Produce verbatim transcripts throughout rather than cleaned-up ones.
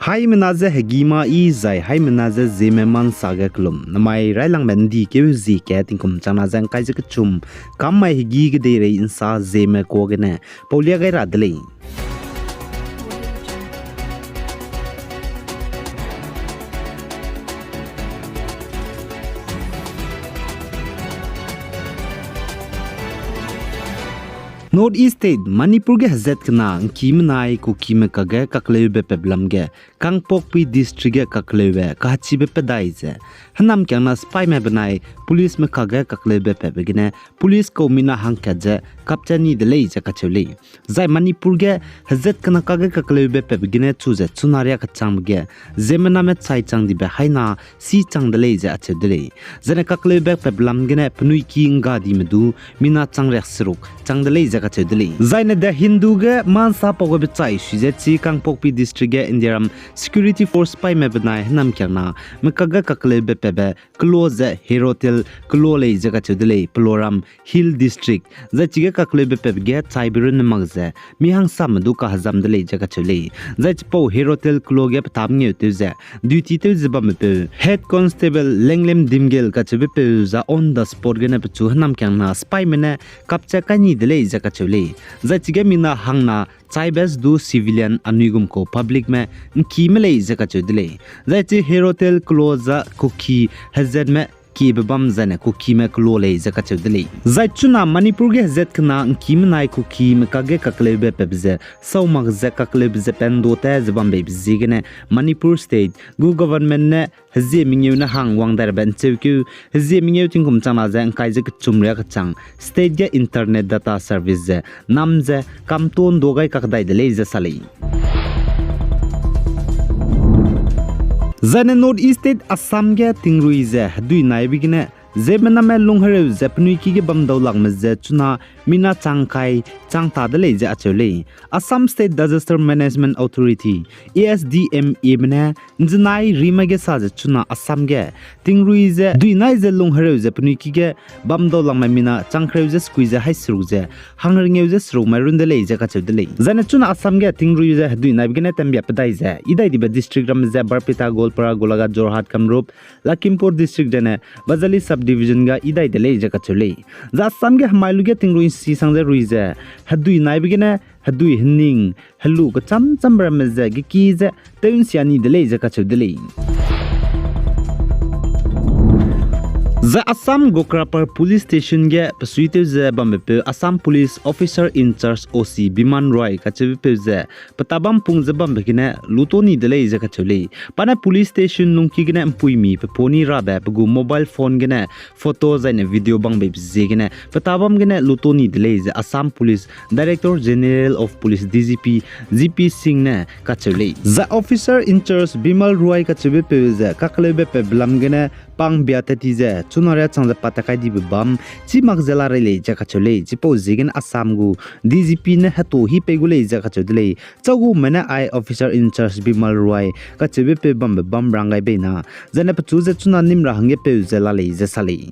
Haimena ze hegî mâ yi zai haimena ze Zeme ma nsa ge kelum. Namai railangbe ndi keu zie ke tingkum changna ze ngkai ze kechum, kam mai hegî kedeirei nsa Zeme kuâ gene paulia gai ra de lei. North East State Manipur ge hezat kena ngkî menai Kukime kage kakleube pep lam ge, Kangpokpi District ge kakleube kahechibe pedai ze, hênamkiangna sipaime benai policeme kage kakleube pepbe gene police kau mina hangkat ze kapcha ni de lei ze kacheu lei. Zai Manipur ge hezat kena kage kakleube pepbe gene chu ze chuna riâ kechangbe ge, ziemmename chai chang dibe haina si chang de lei ze acheu de lei. Zaine kakleube pep lam gene penui ki ngga dime du mina chang riak seruk chang de lei ze kacheu de lei. Zaine The Hindu ge ma nsa pau gabe chai sui ze chi Kangpokpi District ge Indiaram security force sipaime benai hênamkiangna me kage kakleube pepbe kelo ze Herotel kelo lei ze kacheu de lei, Peloram Hill District. Zai chige kakleube pep ge chaibe runne mak ze mi hangsame du kahezam de lei ze kacheu lei. Zai chipau Herotel kelo ge petâ mengeu tew ze duty tew ze bambepeu Head Constable Lenglem Dimgel kacheubepeu za on the spot gene pechu hênamkiangna sipaime ne kapcha kai ni de lei ze kacheu lei. Zai chige mina hangna chaibes du civilian anui gum kau publicme ngkîme lei ze kacheu de lei. Zai chi Herotel kelo za Kuki hezatme kiebe bam zaine Kukime kelo lei ze kacheu de lei. Zai chuna Manipur ge hezat kena ngkî menai Kukime kage kakleube pep ze sau mak ze kakleube ze pendote ze bambeibe ziegene Manipur State gu government ne hezie mengeu ne hang wang dai rabe ncheukeu hezie mengeu tingkum changna ze ngkai ze kechum riâ kechang state ge internet data service ze nam ze kamto ndo gai kakdai de lei ze sa lei. Zaine North East State Assam ge tingrui ze hedui naibe gene ziemmename lunghereu ze penui ki ge bamdau lakme ze chuna mina chang kai chang ta de lei ze acheu lei. Assam State Disaster Management Authority, A S D M A me ne nzenai rimai ge sa ze chuna Assam ge tingrui ze hedui nai ze lunghereu ze penui ki ge bamdau lakme mina chang kereu ze sekui ze hai seruk ze hang rengeu ze seruk mai run de lei ze kacheu de lei. Zaine chuna Assam ge tingrui ze hedui naibe gene tembia pedai ze idai dibe district ramme ze Barpeta, Goalpara, Golaghat, Jorhat, Kamrup, Lakhimpur District dene Bajali Subdivision ga idai de lei ze kacheu lei. Zai Assam ge hemai lu ge tingrui nsi sang ze rui ze hedui naibe gene hedui hening helu kecham cham ramme ze geki ze tew nsia ni de lei ze kacheu de lei. Zai Assam Gokrapar Police Station ge pesuitew ze bambepeu Assam Police Officer in Charge O C Biman Roy kacheubepeu ze petâ bam pung ze bambe gene luto ni de lei ze kacheu lei. Pa ne police station lungki gene mpuimi pe poni rabe pe gu mobile phone gene photo zaine video bangbeibe ziegene petâ bam gene luto ni de lei ze Assam Police Director General of Police, D G P, G P Singh ne kacheu lei. Zai Officer in Charge Bimal Roy kacheubepeu ze kakleube pep lam gene pang bia tat ti ze chuna riâ chang ze pa tat kai dibe bam chî mak ze la rei lei ze kacheu lei. Chipau ziegene Assam gu D G P ne heto hi pei gu lei ze kacheu de lei. Chau gu me ne ai Officer in Charge Bimal Roy kacheubepeu bambe bam rang gai bei na, zaine pechu ze chuna nim ra hangge peu ze la lei ze sa lei.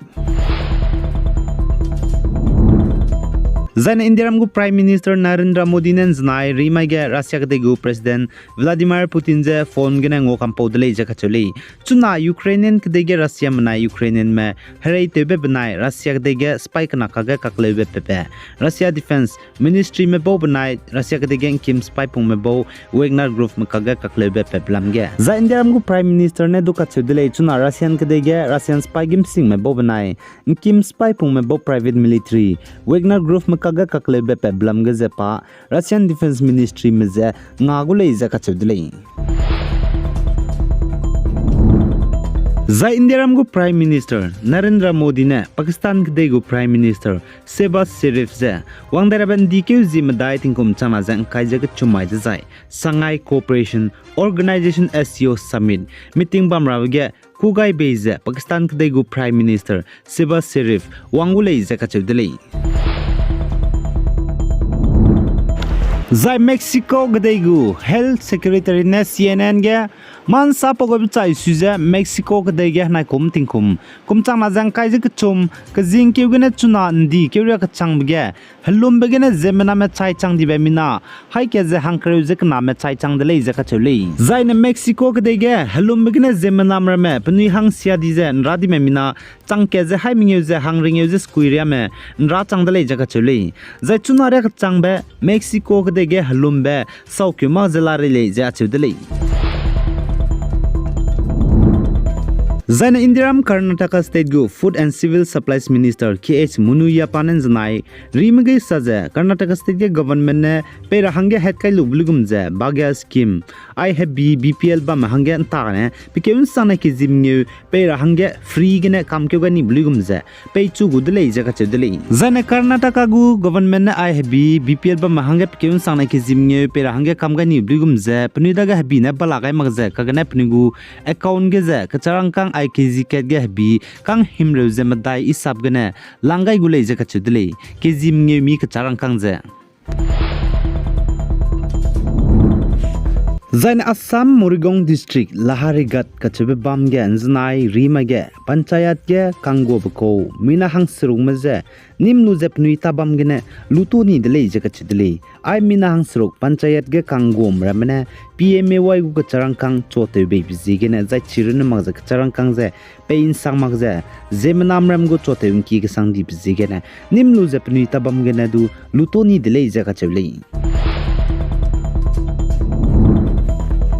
Zaine Indiaram gu Prime Minister Narendra Modi ne nzenai rimai ge Russia kedei gu President Vladimir Putin ze phone gene ngua kampau de lei ze kacheu lei. Chuna Ukrainian kedei ge Russiamenai Ukrainianme hereitewbe benai Russia kedei ge sipai kena kage kakleube pepe, Russia Defence Ministryme bau benai Russia kedei ge ngkim sipai pungme bau Wagner Groupme kage kakleube pep lam ge. Zai Indiaram gu Prime Minister ne du kacheu de lei chuna Russian kedei ge Russian sipai gimsingme bau benai ngkim sipai pungme bau private military Wagner Groupme kage kakleube pep lam ge ze pa Russian Defence Ministryme ze nga gu lei ze kacheu de lei. Zai Indiaram gu Prime Minister Narendra Modi ne Pakistan kedei gu Prime Minister Shehbaz Sharif ze wang dai rabe ndikeu zie medai tingkum changna ze ngkai ze kechum mai dezai Shanghai Cooperation Organisation, S C O Summit meeting bam rabe ge kû gai bei ze Pakistan kedei gu Prime Minister Shehbaz Sharif wang gu lei ze kacheu de lei. Zai Mexico kedei gu Health Secretary ne C N N ge ma nsa pau gabe chai sui ze Mexico kedei ge henai kum tingkum kum changna ze ngkai ze kechum kezingkeu gene chuna ndikeu riâ kechangbe ge helumbe gene ziemmename chai chang dibe mina, haî ka ze hangkereu ze kename chai chang de lei ze kacheu lei. Zaine Mexico kedei ge helumbe gene ziemmenam ramme penui hangsia di ze nra dime mina, chang ka ze haî mengeu ze hangringeu ze sekui riame nra chang de lei ze kacheu lei. Zai chuna riâ kechangbe Mexico kedei ge helumbe saukeu mak ze la rei lei ze acheu de lei. Zaine Indiaram Karnataka State gu Food and Civil Supplies Minister K H Munuyappa ne ’nzenai, rime gei sa ze Karnataka State ge government ne pei ra hangge hetkai lube luigum ze Bhagya scheme, ai hebi B P L bamme hangge ’ntane pekeu ’nsangne kezi mengeu pei ra hangge free gene kamkeu gai nibe luigum ze peichu gu de lei ze kacheu de lei. Zaine Karnataka gu government ne ai hebi B P L bamme hangge pekeu ’nsangne kezi mengeu pei ra hangge kam gai nibe luigum ze penui dage hebi ne bala gai mak ze kagene penui gu account ge ze kecharangkâng ai kezi kat ge hebi kang himreu ze medai isap gene lang gai gu lei ze kacheu de lei. Kezi mengeu mi kecharangkâng ze Zaine Assam Morigaon District Laharighat kacheube bam ge ’nzenai rime ge panchayat ge kangguabe kau mina hangserukme ze nîm lu ze penui tabam gene luto ni de lei ze kacheu de lei. Ai mina hangseruk panchayat ge kangguame ramme ne P M A Y gu kecharangkâng chuatew beibe ziegene zai chirunne mak ze kecharangkâng ze pei ’nsang mak ze ziemmenam ram gu chuatew ’ngki kesang dibe ziegene nîm lu ze penui tabam gene du luto ni de lei ze kacheu lei.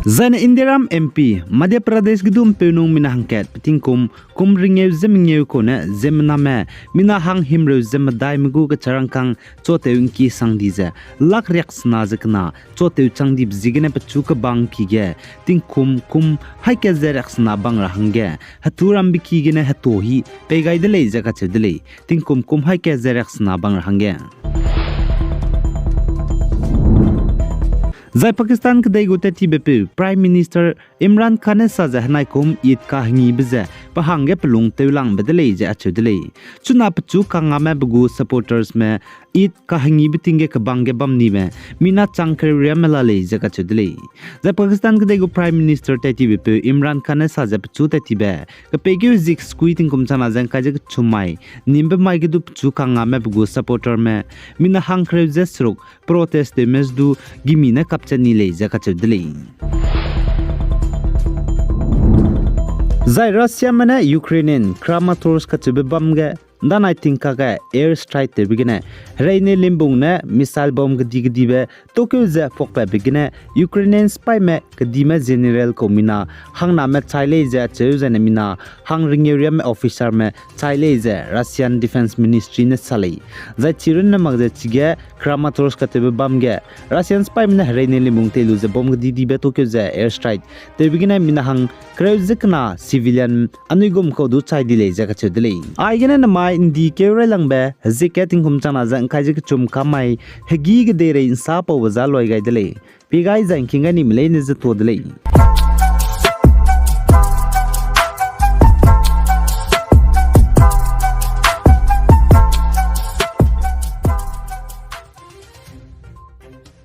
Zaine Indiaram M P, Madhya Pradesh ge du ’mpeunung mina hangkat pe tingkum kum ringeu ze mengeu kau ne ziemmename mina hang himreu ze medaime gu kecharangkâng chuatew ’ngki sang di ze lak riaksena ze kena chuatew chang dibe ziegene pechu kebang ki ge tingkum kum haî ka ze riaksena bang ra hangge hetu rambe ki gene hetu hi pei gai de lei ze kacheu de lei. Tingkum kum haî ka ze riaksena bang ra hangge Zai Pakistan kedei gu tattibe peu Prime Minister Imran Khan ne sa ze henaikum Eid kahengibe ze pe hangge pelung tewlangbe de lei ze acheu de lei. Chuna pechu kangame pe gu supportersme Eid kahengibe ting ge kebang ge bam nime mina chang kereu riamme la lei ze kacheu de lei. Zai Pakistan kedei gu Prime Minister tattibe peu Imran Khan ne sa ze pechu tattibe kepeikeu zik sekui tingkum chana ze ’ngkai ze kechum mai nimbe mai ge du pechu kangame pe gu supporterme mina hangkereu ze seruk protest tewme du gimi ne kapchat ni lei ze kacheu de lei. Zai Russiame ne Ukrainian Kramatorsk kacheube bam ge ’ndanai tingkak ge air strike tewbe gene hereine limbung ne missile bomb kedi kedibe tokeu ze puakpatbe gene Ukrainian sipaime kedime general kau mina hangname chai lei ze acheu zaine mina hangringeu riamme officerme chai lei ze Russian Defence Ministry ne sa lei. Zai chirunne mak ze chige Kramatorsk kacheube bam ge Russian sipaime ne hereine limbung tei lu ze bomb kedi dibe tokeu ze air strike tewbe gene mina hang kereu ze kena civilian anui gum kau du chai di lei ze kacheu de lei. Aigene namai ’ndi keu railangbe hezie kat tingkum chana ze ’ngkai ze kechum kam mai hegî kedeirei ’nsa paube za loi gai de lei. Pie gai zai ’ngking gai nime leine ze tuâ de lei.